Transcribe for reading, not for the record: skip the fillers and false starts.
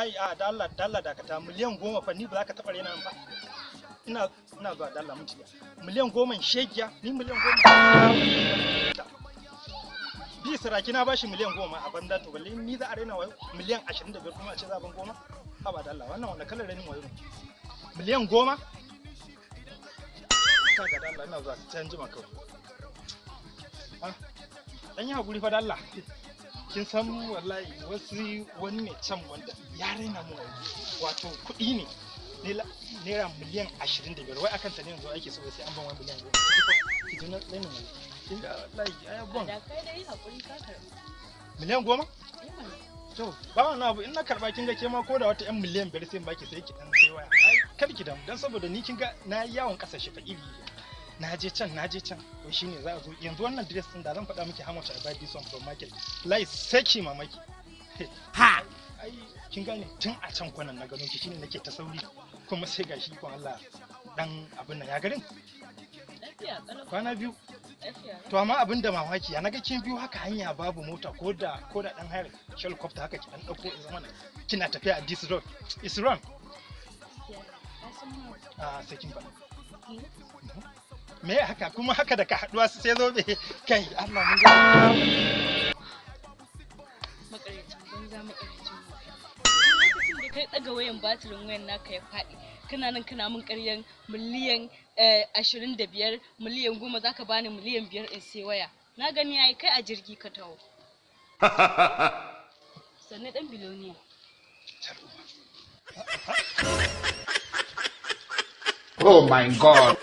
Wallahi a da Allah, da Allah dakata. Miliyan 10 fa, ni ba za ka taɓa rena min ba. Ina zuwa, da Allah, minti ɗaya. Miliyan 10 shegiya, ni miliyan 10 bi saraki na bashi miliyan 10 a banza. To balle ni za a raina wayo, miliyan 25 kuma a ce za a ban 10? Haba da Allah, wannan wanda kalar rainin wayo ne? Miliyan 10? Kaga, da Allah, ina zuwa, sai an jima kawai. Ah, dan yi hakuri fa da Allah. Kin san wallahi wasu wani ne can wanda ya raina mu wayo, wato kuɗi ne naira miliyan 25, wai akan ta ne yanzu ake so sai an ban wani miliyan 10. Ki ji na rainin wayo. Kin ga wallahi ai bon. Da kai dai hakuri ka karɓa. Miliyan 10? Eh mana. To ba wani abu, in na karba kin ga ke ma ko da wata yan miliyan 5 sai in baki, sai ki dan sai waya. Ai kar ki damu, dan saboda ni kin ga na yi yawon kasashe fa iri iri, na je can, na je can. To shine za a zo yanzu wannan dress din da zan faɗa miki how much I buy this one from market, like sai ki mamaki. Ha! Ai kin gane, tun a can kwanan na gano ki, shine nake ta sauri, kuma sai gashi ikon Allah dan abin nan ya garin. Lafiya kalau. Kwana biyu. Lafiya lau. To amma abin da mamaki, ya naga kin biyu haka hanya babu mota, ko da dan hayar helicopter haka ki dan dauko in zama kina tafiya a this road is wrong. Gaskiya. Ka san ma. A sai kin faɗa me haka kuma haka da ka haduwa sai zo be kai Allah mun ga. Makaryacin banza, makaryacin wofi. Lokacin da kai ɗaga wayan, batirin wayan naka ya faɗi, kana nan kana min ƙaryan miliyan 25, miliyan 10, zaka bani miliyan 5 in sai waya. Na gani ai kai a jirgi ka taho. Sannan ɗan biloniya. Tar uba. Oh my God.